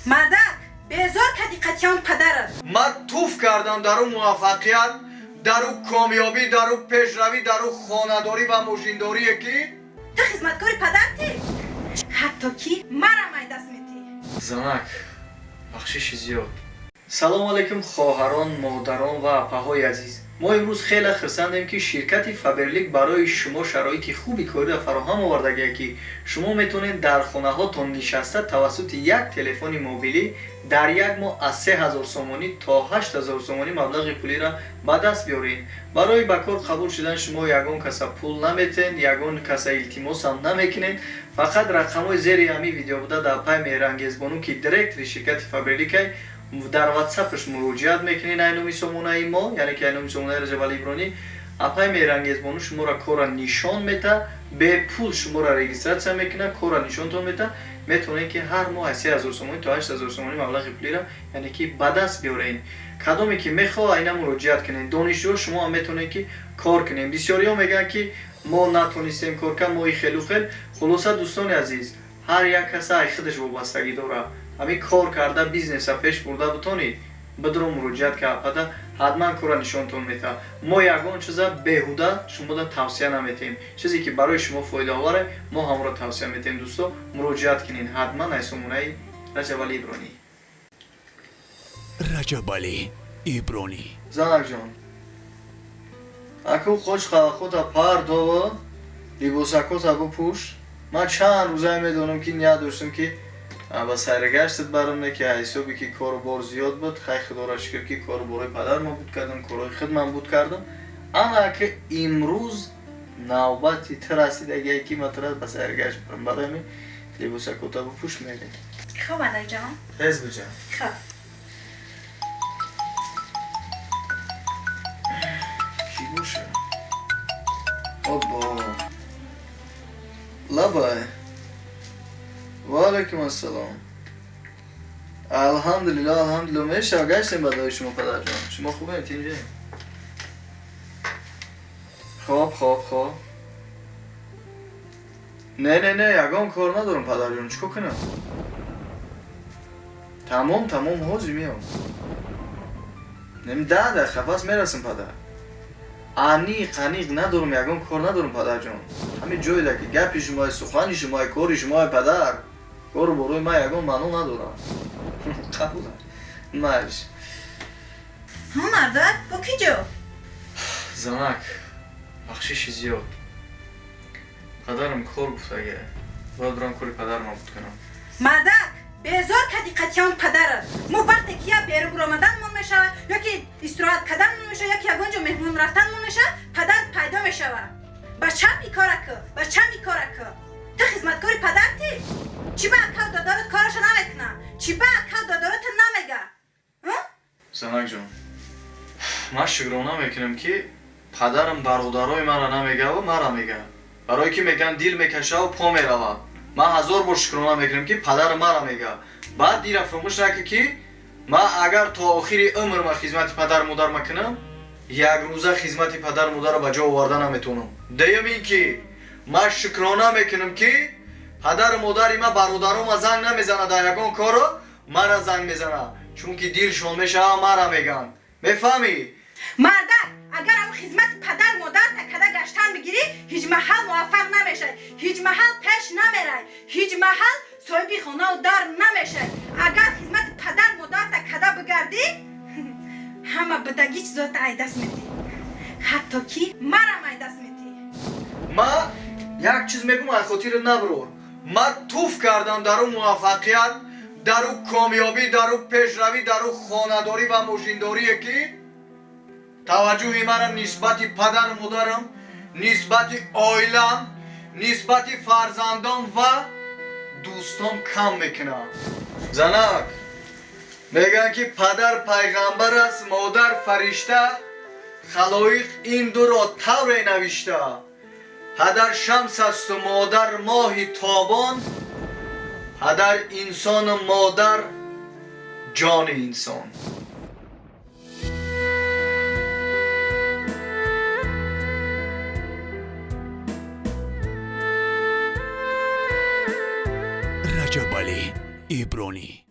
Мардак, безор кади қатъиян падарат. Ман туф кардам дар ӯ муваффақият, дар ӯ комёбӣ, дар ӯ пешравӣ, дар ӯ хонадорӣ ва мошиндорие ки Ту хизматкори падарти? Ҳатто ки марам ай даст метӣ. Занак, бахшиши зиёд. Салому алайкум, хоҳарон, модарон ва апаҳои азиз. Мо имрӯз хеле хурсандем, ки ширкати Фаберлик барои шумо шароити хуби кориро фароҳам овардагия, ки шумо метавонед дар хонаҳотон нишаста тавассути як телефони мобилӣ дар як моҳ аз 3000 сомонӣ то 8000 сомонӣ маблағи пулиро ба даст биёред. Барои ба кор қабул шудан шумо ягон каса пул наметен, ягон каса илтимосам намекунед. Фақат рақамҳои зери ҳамин видео буда дар пай Меҳрангезбону, ки директори ширкати Фаберликай, дар ватсапаш муроҷиат мекунед ай номи сомонаи мо, яъне ки ай номи сомонаи Раҷабали Ибронӣ. Апай Меҳрангезбону шуморо корра нишон мета, бепул шуморо регистрация мекунад, корра нишонтон мета. Метавонед, ки ҳар моҳ аз 3000 сомонӣ то 8000 сомонӣ маблағи пулиро, яъне ки, ба даст биёред. Кадоме ки мехоҳ, айна муроҷиат кунед. Донишҷӯ, шумо ҳам метавонед, ки кор кунед. Бисёриҳо мегӯянд, ки мо натонистем кор кард, мо и хелу хел. Хулоса, дӯстони азиз, ҳар як каса ай худаш вобастагӣ дорад. Ҳамин кор карда, бизнеса пеш бурда бутонӣ, бидро муроҷиат ка апада, ҳатман корра нишонтон метаҳад. Мо ягон чиза беҳуда шумода тавсия наметиҳем. Чизе ки барои шумо фоидаоваре, мо ҳамонро тавсия метиҳем. Дӯсто, муроҷиат кунед ҳатман ай сомонаи Раҷабали Ибронӣ. Раҷабалӣ Ибронӣ. Занакҷон, аку қоч қалақота партова, либосакота бупӯш. Ман чанд рӯзае медонам, ки ният доштам, ки ба сайрагаштат барам, не ки ҳисоби ки кору бор зиёд буд. Хай, худоро шукр, ки кору борои падарма буд кардам, корҳои худман буд кардам. Ана ки имрӯз навбати ту расидагие, ки ма тура ба сайрагашт барам. Барои ҳамин либосакота бупӯш, мерем. Хоб, адаҷон. Тез буҷа. Хоб. Кӣ боша? Обо, лабай. Ваалайкум ассалом. Алҳамдулилло, алҳамдулилло, мешава, гаштем ба дои шумо. Падарҷон, шумо хубем, тинҷем. Хоб, хоб, хоб. Не, не, не, ягон кор надорам, падарҷон, чӣ кор кунам? Тамом, тамом, ҳозир меом. Нем, 10 дақиқа пас мерасам, падар. Аниқ, аниқ, надорам, ягон кор надорам, падарҷон. Ҳамин ҷойда ки гапи шумои, сухани шумои, кори шумои, падар, кору борои ман ягон маъно надорад. Қабул, майлиш. Ҳа, мардак, бо ки ҷо? Занак, бахшиши зиёд. Падарам кор гуфтага, бояд бурам кори падарама буд кунам. Мардак, безор кади қатъиян падарат. Мо вақте ки я берун буромаданмон мешавад, ё ки истироҳат карданмон мешавад, ё ки ягон ҷо меҳмон рафтанмон мешавад, падар пайдо мешавад: бачам, и кора кӯ, бачам, и кора кӯ. Ту хизматкори падарти? Чӣ ба акав додарот кораша намекуна? Чӣ ба акав додарота намега? Занакҷон, ман шукрона мекунам, ки падарам бародарои маро намегаву мара мега, барое ки мегӯянд, дил мекашаву по меравад. Ман ҳазор бор шукрона мекунам, ки падарам мара мега. Баъд дира фаромӯш накун, ки ман агар то охири умр ман хизмати падару модар макунам, як рӯза хизмати падару модарро ба ҷо оварда наметавонам. Дуюм ин ки ман шукрона мекунам, ки падару модари ман бародарома занг намезанад дар ягон корро, мара занг мезанад, чунки дилшон мешава, мара мегӯянд. Мефаҳмӣ? Мардак, агар ҳамн хизмати падар модарта када гаштан бигирӣ, ҳеҷ маҳал муваффақ намешавӣ, ҳеҷ маҳал пеш намерай, ҳеҷ маҳал соҳиби хонаву дар намешавӣ. Агар хизмати падар модарта када бигардӣ, ҳама бидагӣ чизота ай даст метӣ, ҳатто ки марам ай даст метӣ. Ман як чиз мегӯм, ай хотири наброр. Ман туф кардам дар ӯ муваффақият, дар ӯ комёбӣ, дар ӯ пешравӣ, дар ӯ хонадорӣ ва мошиндорие ки таваҷҷӯҳи мара нисбати падару модарам, нисбати оилам, нисбати фарзандон ва дӯстон кам мекунад. Занак, мегӯянд, ки падар пайғамбар аст, модар фаришта, халоиқ ин дуро тавре навишта. Падар шамс асту модар моҳи тобон, падар инсону модар ҷони инсон. Раҷабалӣ Ибронӣ.